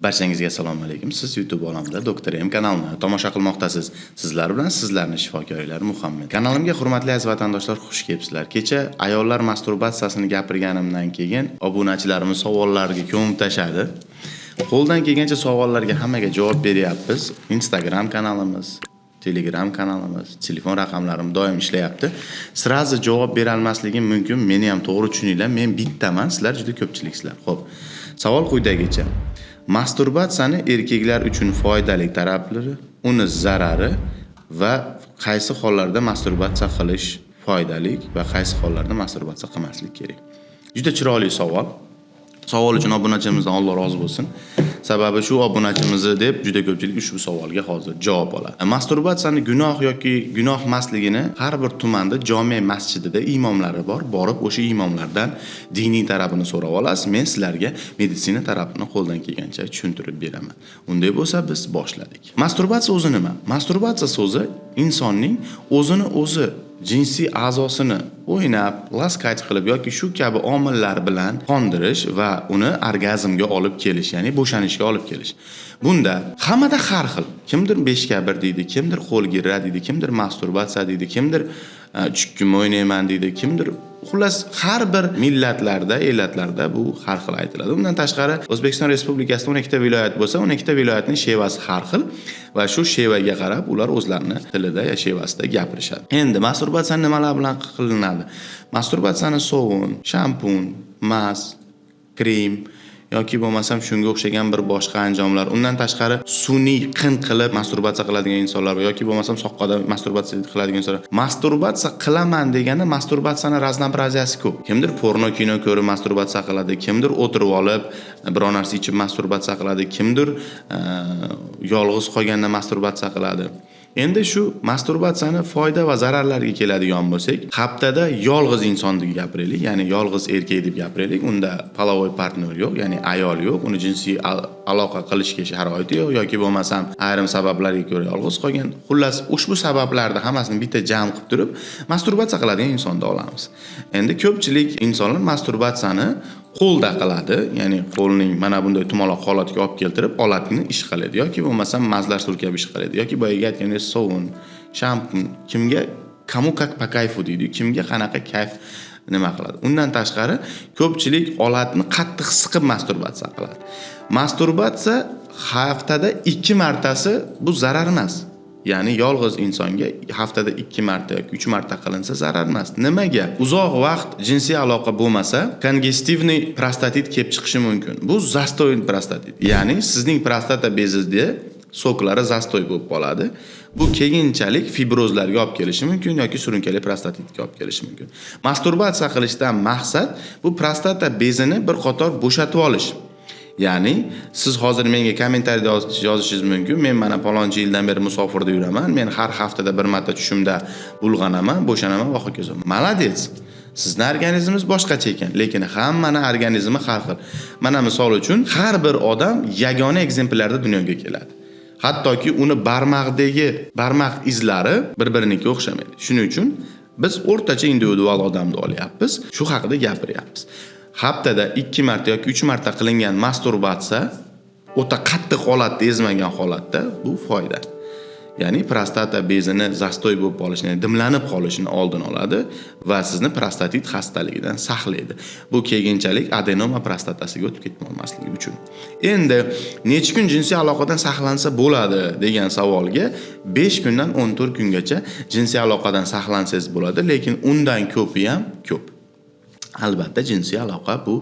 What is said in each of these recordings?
Barchangizga assalomu alaykum. Siz YouTube olamida Doktor M kanalini tomosha qilmoqdasiz. Sizlar bilan sizlarning shifokoringlar Muhammad. Kanalimga, hurmatli aziz vatandoshlar, xush kelibsizlar. Kecha ayollar masturbatsiyasini gapirganimdan keyin obunachilarimiz savollarga ko'mib tashladi. Qo'ldan kelgancha savollarga hammaga javob beryapmiz. Instagram kanalimiz, Telegram kanalimiz, telefon raqamlarim doim ishlayapti. Сразу javob berolmasligim mumkin. Meni ham to'g'ri tushuninglar. Men bittaman, sizlar juda ko'pchiliksizlar. Xo'p. Savol quyidagicha. Masturbatsiyani erkaklar uchun foydali taraflari, uni zarari va qaysi hollarda masturbatsiya qilish foydali va qaysi hollarda masturbatsiya qilmaslik kerak? Juda chiroyli savol. Savol uchun obunachimizdan Alloh rozi bo'lsin. Sababi shu obunachimizni deb juda ko'pchilik ushbu savolga hozir javob oladi. Masturbatsiyani gunoh yoki gunoh emasligini har bir tumanda jome masjidida imomlari bor. Borib o'sha imomlardan diniy tarafini so'rab olasiz. Men sizlarga meditsina tarafini qo'ldan kelgancha tushuntirib beraman. Unday bo'lsa, biz boshladik. Masturbatsiya o'zi nima? Masturbatsiya so'zi insonning o'zini o'zi jinsiy a'zosini o'ynab, ласкать qilib yoki shu kabi omillar bilan qondirish va uni orgazmga olib kelish, ya'ni bo'shanishga olib kelish. Bunda hammada har xil. Kimdir 5 ga 1 deydi, kimdir qo'l girra deydi, kimdir masturbatsiya deydi, kimdir chukkim o'ynayman deydi, kimdir, xullas, har bir millatlarda, elatlarda bu har xil aytiladi. Undan tashqari, O'zbekiston Respublikasida 12 ta viloyat bo'lsa, 12 ta viloyatning shevasi har xil va shu shevaga qarab ular o'zlarini tilida ya shevasida gapirishadi. Endi masturbatsiya nimalar bilan qilinadi? Masturbatsiyani sovun, shampun, мазь, krem yoki bo'lmasam shunga o'xshagan bir boshqa anjomlar. Undan tashqari, sun'iy qin qilib masturbatsiya qiladigan insonlar bor yoki bo'lmasam soqqada masturbatsiya qiladigan insonlar. Masturbatsiya qilaman deganda masturbatsiyani разнообразия si ko'p. Kimdir porno kino ko'rib masturbatsiya qiladi, kimdir o'tirib olib biror narsa ichib masturbatsiya qiladi, kimdir yolg'iz qolganda masturbatsiya qiladi. Endi shu masturbatsiyani foyda va zararlariga keladigan bo'lsak, haftada yolg'iz inson deb gapiraylik, ya'ni yolg'iz erkak deb gapiraylik, unda половой партнёр yo'q, ya'ni ayol yo'q, uni jinsiy aloqa qilishga sharoiti yo'q yoki bo'lmasam ayrim sabablarga ko'ra yolg'iz qolgan. Xullas, ushbu sabablarni hammasini bitta jam qilib turib, masturbatsiya qiladigan insonni olamiz. Endi ko'pchilik insonlar masturbatsiyani qo'lda qiladi, ya'ni qo'lning mana bunday tumaloq holatga olib keltirib, olatni ish qiladi yoki bo'lmasam мазь lar surkab ish qiladi yoki boyagi aytgandek sovun, shampun, kimga, кому как по кайфу deydi, kimga qanaqa kayf nima qiladi. Undan tashqari, ko'pchilik olatni qattiq siqib masturbatsiya qiladi. Masturbatsiya haftada 2 martasi bu zarar emas. Ya'ni yolg'iz insonga haftada 2 marta yoki 3 marta qilinsa, zarar emas. Nimaga? Uzoq vaqt jinsiy aloqa bo'lmasa, конgestivniy prostatit kelib chiqishi mumkin. Bu застой prostatit. Ya'ni sizning prostata bezingizda сок lari застой bo'lib qoladi. Bu keyinchalik fibrozlarga olib kelishi mumkin yoki surunkali prostatitga olib kelishi mumkin. Masturbatsiya qilishdan maqsad bu prostata bezini bir qator bo'shatib olish. Ya'ni siz hozir menga kommentariyada yozishingiz mumkin. Men mana palonchi yildan beri musofirda yuraman. Men har haftada bir marta tushimda bulg'anaman, bo'shanaman va hokazo. Молодец. Sizni organizmingiz boshqacha ekan, lekin hammani organizmi har xil. Mana misol uchun, har bir odam yagona ekzemplyarda dunyoga keladi. Hattoki uni barmoqdagi barmoq izlari bir-birinikiga o'xshamaydi. Shuning uchun biz o'rtacha individual odamni olyapmiz, shu haqida gapiryapmiz. Haftada 2 marta yoki 3 marta qilingan masturbatsiya o'ta qattiq holatda ezmagan holatda bu foyda. Ya'ni prostata bezini застой bo'lib qolishini, dimlanib qolishini oldini oladi va sizni prostatit xastaligidan saqlaydi. Bu keyinchalik adenoma prostatasiga o'tib ketmasligi uchun. Endi necha kun jinsiy aloqadan saqlansa bo'ladi degan savolga 5 kundan 14 kungacha jinsiy aloqadan saqlansangiz bo'ladi, lekin undan ko'pi ham ko'p. Albatta, jinsiy aloqa bu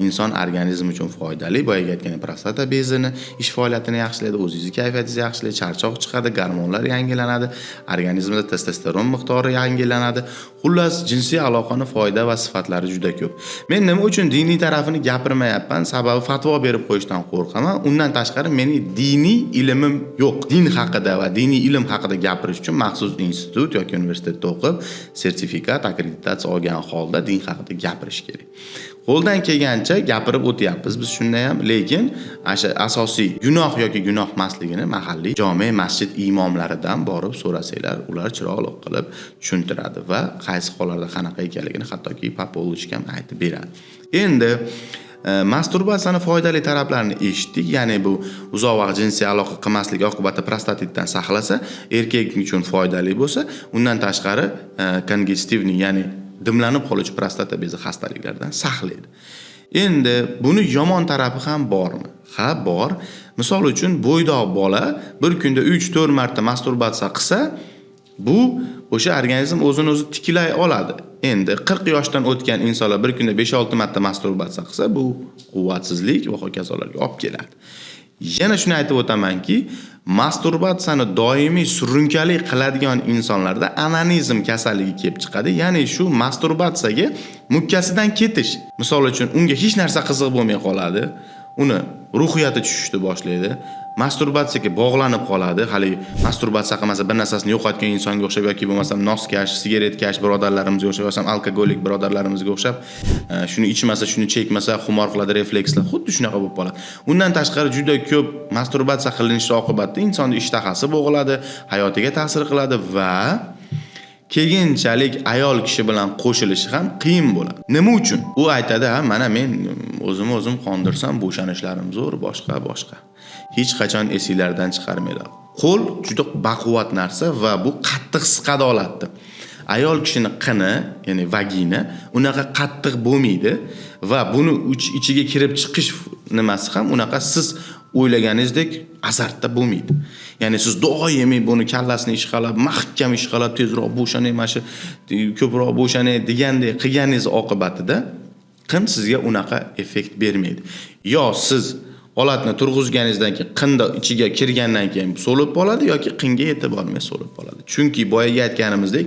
inson organizmi uchun foydali. Boyagi aytgan prostata bezini ish faoliyatini yaxshilaydi, o'zingizni kayfiyatingizni yaxshilaydi, charchoq chiqadi, gormonlar yangilanadi, organizmda testosteron miqdori yangilanadi. Xullas, jinsiy aloqani foyda va sifatlari juda ko'p. Men nima uchun diniy tarafini gapirmayapman? Sababi fatvo berib qo'yishdan qo'rqaman. Undan tashqari, mening diniy ilmim yo'q. Din haqida va diniy ilm haqida gapirish uchun maxsus institut yoki universitetda o'qib, sertifikat, akkreditatsiya olgan holda din haqida gapirish kerak. Qo'ldan kelgancha gapirib o'tyapmiz biz shunda ham, lekin o'sha asosiy gunoh yoki gunoh emasligini mahalliy jome masjid imomlaridan borib so'rasanglar, ular chiroyli qilib tushuntiradi va qaysi hollarda qanaqa ekanligini hattoki по полочкам aytib beradi. Endi Masturbatsiyani foydali taraflarini eshitdik, ya'ni bu uzoq vaqt jinsiy aloqa qilmaslik oqibatida prostatitdan saqlasa, erkak uchun foydali bo'lsa, undan tashqari конgestivniy, ya'ni dimlanib qoluvchi prostata bezi xastaliklaridan saqlaydi. Endi buni yomon tarafi ham bormi? Ha, bor. Misol uchun, bo'ydoq bola bir kunda 3-4 marta masturbatsiya qilsa, bu o'sha organizm o'zini o'zi tiklay oladi. Endi 40 yoshdan o'tgan insonlar bir kunda 5-6 marta masturbatsiya qilsa, bu quvvatsizlik va hokazolarga olib keladi. Yana shuni aytib o'tamanki, masturbatsiyani doimiy surunkali qiladigan insonlarda onanizm kasalligi kelib chiqadi. Ya'ni shu masturbatsiyaga mukkasidan ketish. Misol uchun, unga hech narsa qiziq bo'lmay qoladi. Uni ruhiyati tushishni boshlaydi. Masturbatsiyaga bog'lanib qoladi. Hali masturbatsiya qilmasa bir narsasini yo'qotgan insonga o'xshab yoki bo'lmasam noskash, sigaretkash birodarlarimizga o'xshab, bo'lmasam alkogolik birodarlarimizga o'xshab, shuni ichmasa, shuni chekmasa xumor qiladi, reflekslar xuddi shunaqa bo'lib qoladi. Undan tashqari juda ko'p masturbatsiya qilinishi oqibatida insonning ishtahasi bo'g'iladi, hayotiga ta'sir qiladi va keyinchalik ayol kishi bilan qo'shilishi ham qiyin bo'ladi. Nima uchun? U aytadi, ha, mana men o'zimni o'zim qondirsam, bo'shanishlarim zo'r, boshqa boshqa. Hech qachon esinglardan chiqarmanglar. Qo'l juda baquvvat narsa va bu qattiq siqadi olatdi. Ayol kishini qini, ya'ni vagina unaqa qattiq bo'lmaydi va buni ichiga kirib chiqish nimasi ham unaqa siz o'ylaganingizdek azartda bo'lmaydi. Ya'ni siz doimiy buni kallasini ishqalab, mahkam ishqalab, tezroq bo'shanay, mana shu ko'proq bo'shanay degandek qilganingiz oqibatida qin sizga unaqa effekt bermaydi. Yo siz olatni turg'izganingizdan keyin qinda ichiga kirgandan keyin so'lib qoladi yoki qinga yetib bormay so'lib qoladi. Chunki boyagi aytganimizdek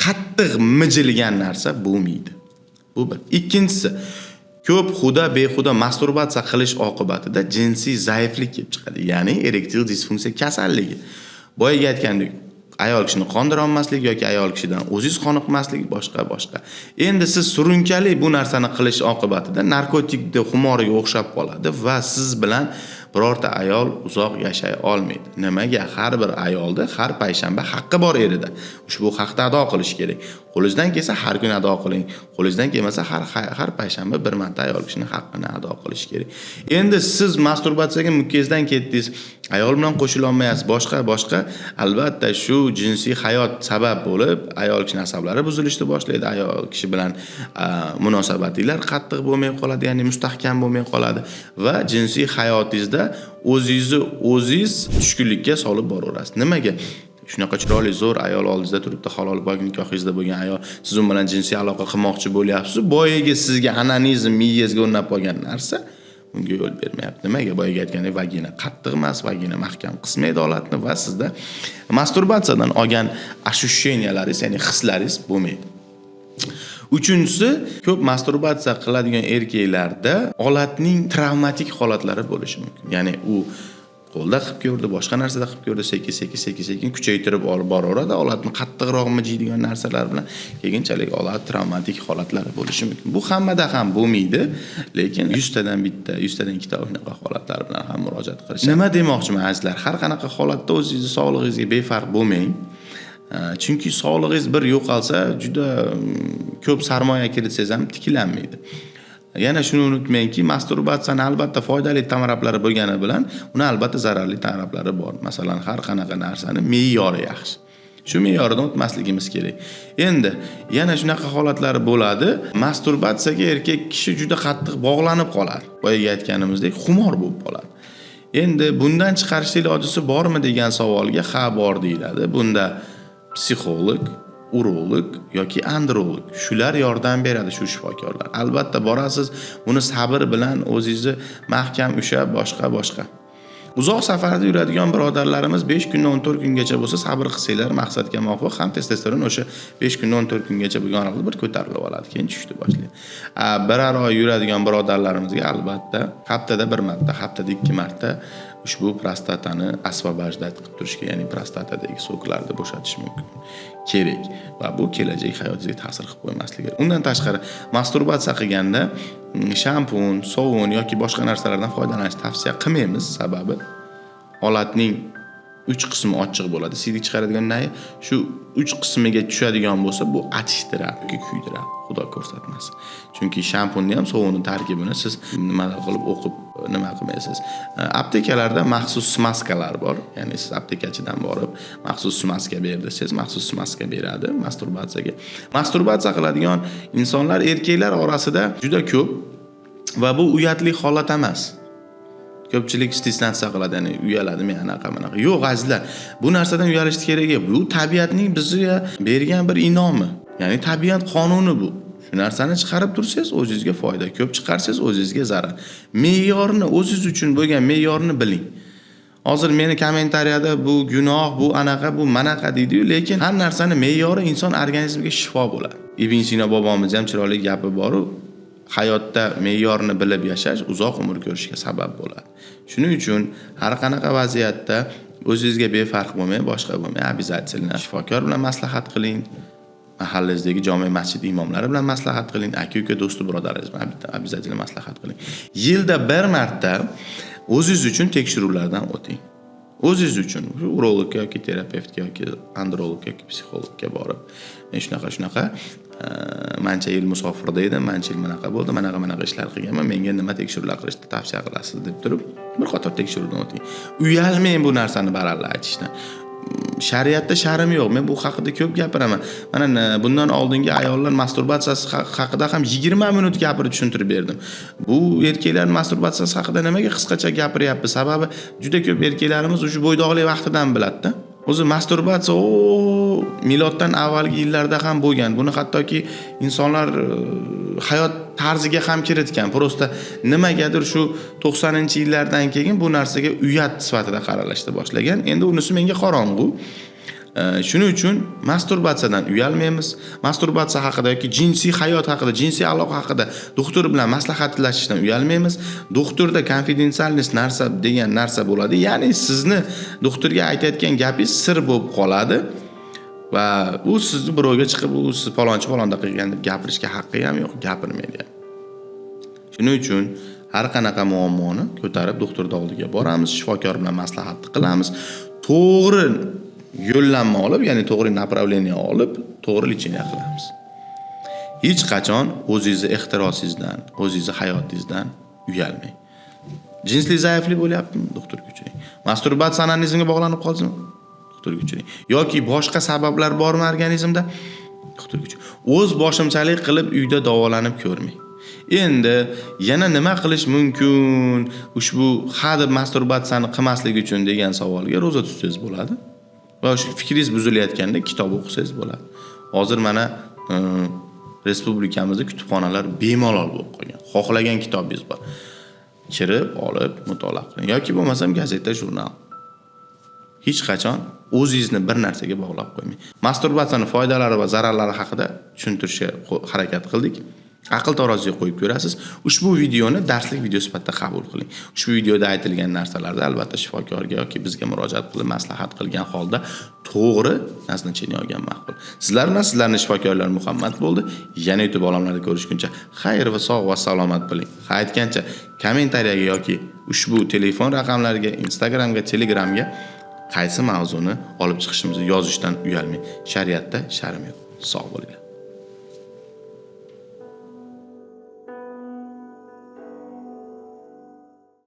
qattiq mijilgan narsa bo'lmaydi. Bu bir. Ikkinchisi, ko'p xuda behuda masturbatsiya qilish oqibatida jinsiy zaiflik kelib chiqadi. Ya'ni erektil disfunksiya kasalligi. Boyagi aytgandek, ayol kishini qondira olmaslik yoki ayol kishidan o'zingiz qoniqmaslik, boshqa boshqa. Endi siz surunkali bu narsani qilish oqibatida narkotikni xumoriga o'xshab qoladi va siz bilan birorta ayol uzoq yashay olmaydi. Nimaga? Har bir ayolda har payshanba haqqi bor erida. Ushbu haqni ado qilish kerak. Qo'lingizdan kelsa har kun ado qiling. Qo'lingizdan kelmasa har payshanba bir marta ayol kishining haqqini ado qilish kerak. Endi siz masturbatsiyaga mukkangizdan ketdingiz, ayol bilan qo'shila olmayapsiz, boshqa boshqa, albatta shu jinsiy hayot sabab bo'lib ayol kishining asablari buzilishni boshlaydi. Ayol kishi bilan munosabatinglar qattiq bo'lmay qoladi, ya'ni mustahkam bo'lmay qoladi va jinsiy hayotingizda o'zingizni o'zingiz tushkunlikka solib boraverasiz. Nimaga? Shunaqa chiroyli zo'r ayol oldingizda turibdi, halol pok nikohingizda bo'lgan ayol, siz u bilan jinsiy aloqa qilmoqchi bo'lyapsiz. Boyagi sizga onanizm miyangizga o'rnab qolgan narsa unga yo'l bermayapti. Nimaga? Boyagi aytgandek, vagina qattiq emas, vagina mahkam qismaydi olatni va sizda masturbatsiyadan olgan ощущенияларingiz, ya'ni hislaringiz bo'lmaydi. Uchinchisi, ko'p masturbatsiya qiladigan erkaklarda olatning travmatik holatlari bo'lishi mumkin. Ya'ni u qo'lda qilib ko'rdi, boshqa narsada qilib ko'rdi, sekin sekin sekin sekin kuchaytirib olib boraveradi, olatni qattiqroq mijiydigan narsalar bilan keyinchalik olat travmatik holatlari bo'lishi mumkin. Bu hammada ham bo'lmaydi, lekin 100 tadan bitta, 100 tadan ikkita unaqa holatlar bilan ham murojaat qilishadi. Nima demoqchiman azizlar? Har qanaqa holatda o'zingizni sog'lig'ingizga befarq bo'lmang. Chunki sog'lig'ingiz bir yo'qolsa, juda ko'p sarmoya kiritsangiz ham tiklanmaydi. Yana shuni unutmangki, masturbatsiyani albatta foydali taraflari bo'lgani bilan, uni albatta zararli taraflari bor. Masalan, har qanaqa narsani me'yori yaxshi. Shu me'yoridan o'tmasligimiz kerak. Endi yana shunaqa holatlari bo'ladi. Masturbatsiyaga erkak kishi juda qattiq bog'lanib qoladi. Boyagi aytganimizdek, xumor bo'lib qoladi. Endi bundan chiqarishlik ilojisi bormi degan savolga ha, bor deyiladi. Bunda psixolog, urolog yoki androlog, shular yordam beradi, shu shifokorlar. Albatta borasiz, buni sabr bilan o'zingizni mahkam ushlab, boshqa boshqa. Uzoq safarda yuradigan birodarlarimiz 5 kundan 14 kungacha bo'lsa sabr qilsanglar maqsadga muvofiq, ham testosteron o'sha 5 kundan 14 kungacha bo'lgan oraliqda bir ko'tarilib oladi, keyin tushishni boshlaydi. Biror oy yuradigan birodarlarimizga albatta haftada bir marta, haftada 2 marta ushbu prostatani освобождать qilib turishga, ya'ni prostatadagi soklarni bo'shatish mumkin kerak va bu kelajak hayotingizga ta'sir qilib qo'ymasligi. Undan tashqari masturbatsiya qilganda shampun, sovun yoki boshqa narsalardan foydalanishni tavsiya qilmaymiz, sababi olatning 3 qismi ochiq bo'ladi. Siydik chiqaradigan nayi shu 3 qismiga tushadigan bo'lsa, bu achishtiradi yoki kuydiradi. Xudo ko'rsatmasin. Chunki shampunni ham sovunni tarkibini siz nimalar qilib o'qib nima qilmaysiz. Aptekalarda maxsus smaskalar bor. Ya'ni siz aptekachidan borib maxsus smaska ber desangiz, maxsus smaska beradi masturbatsiyaga. Masturbatsiya qiladigan insonlar erkaklar orasida juda ko'p va bu uyatli holat emas. Ko'pchilik стесняться qiladi, ya'ni uyaladi, men anaqa bunaqa. Yo'q, azizlar, bu narsadan uyalishni keragi yo'q. Bu tabiatning bizga bergan bir in'omi. Ya'ni tabiat qonuni bu. Shu narsani chiqarib tursangiz o'zingizga foyda, ko'p chiqarsangiz o'zingizga zarar. Me'yorni, o'zingiz uchun bo'lgan me'yorni biling. Hozir meni kommentariyada bu gunoh, bu anaqa, bu manaqa deydi-yu, lekin har narsani me'yori inson organizmiga shifo bo'ladi. Ibn Sino bobomiz ham chiroyli gapi bor-u, hayotda me'yorni bilib yashash uzoq umr ko'rishga sabab bo'ladi. Shuning uchun har qanaqa vaziyatda o'zingizga befarq bo'lmang, boshqa bo'lmang, обязательно shifokor bilan maslahat qiling. Mahallangizdagi jome masjid imomlari bilan maslahat qiling, aka-uka, do'sti birodaringiz bilan обязательно maslahat qiling. Yilda bir marta o'zingiz uchun tekshiruvlardan o'ting. O'zingiz uchun urologga yoki terapevtga yoki andrologga yoki psixologga borib, men shunaqa shunaqa mancha yil musofirda edim, mancha yil bunaqa bo'ldi, manaqa manaqa ishlar qilganman, menga nima tekshiruvlar qilishni tavsiya qilasiz deb turib, bir qator tekshiruvdan o'ting. Uyalmang bu narsani baralla aytishdan. Shariatda sharm yo'q. Men bu haqida ko'p gapiraman. Mana bundan oldingi ayollar masturbatsiyasi haqida ham 20 minut gapirib tushuntirib berdim. Bu erkaklar masturbatsiyasi haqida nimaga qisqacha gapiryapti? Sababi juda ko'p erkaklarimiz o'sha bo'ydoqlik vaqtidan biladi-da. O'zi masturbatsiya miloddan avvalgi yillarda ham bo'lgan. Buni hattoki insonlar hayot tarziga ham kiritgan. Просто nimagadir shu 90-yillardan keyin bu narsaga uyat sifatida qaralashni boshlagan. Endi unisi menga qorong'u. Shuning uchun masturbatsiyadan uyalmaymiz. Masturbatsiya haqida yoki jinsiy hayot haqida, jinsiy aloqa haqida doktor bilan maslahatlashishdan uyalmaymiz. Doktorda конфиденциальность narsa degan narsa bo'ladi. Ya'ni sizni doktorga aytayotgan gapingiz sir bo'lib qoladi va u sizni birovga chiqib, u siz palonchi palonda qilgan deb gapirishga haqqi ham yo'q, gapirmaydi ham. Shuning uchun har qanaqa muammoni ko'tarib doktorning oldiga boramiz, shifokor bilan maslahat qilamiz. To'g'ri yo'llanma olib, ya'ni to'g'ri направление olib, to'g'ri лечение qilamiz. Hech qachon o'zingizni ehtirosingizdan, o'zingizni hayotingizdan uyalmang. Jinsli zaiflik bo'lyaptimi? Doktorga uchiring. Masturbatsiya onanizmga bog'lanib qoldimi? Doktorga uchiring. Yoki boshqa sabablar bormi organizmda? Doktorga uchiring. O'z boshimchalik qilib uyda davolanib ko'rmang. Endi yana nima qilish mumkin ushbu hadeb masturbatsiyani qilmaslik uchun degan savolga ro'za tutsangiz bo'ladi. Va shu fikringiz buzilayotganda kitob o'qisangiz bo'ladi. Hozir mana respublikamizda kutubxonalar bemalol bo'lib qolgan. Xohlagan kitobingiz bor. Kirib olib mutolaa qiling yoki bo'lmasam gazeta, jurnal. Hech qachon o'zingizni bir narsaga bog'lab qo'ymang. Masturbatsiyaning foydalari va zararlari haqida tushuntirishga harakat qildik. Aql taroziga qo'yib ko'rasiz. Ushbu videoni darslik video sifatida qabul qiling. Ushbu videoda aytilgan narsalarda albatta shifokorga yoki bizga murojaat qilib maslahat qilgan holda to'g'ri назначение olgan ma'qul. Sizlar bilan sizlarning shifokorlar Muhammad bo'ldi. Yana YouTube olamlarida ko'rishguncha xayr va sog' va salomat bo'ling. Ha, aytgancha kommentariyaga yoki ushbu telefon raqamlariga, Instagramga, Telegramga qaysi mavzuni olib chiqishimizni yozishdan uyalmang. Shariatda sharm yo'q. Sog' bo'linglar.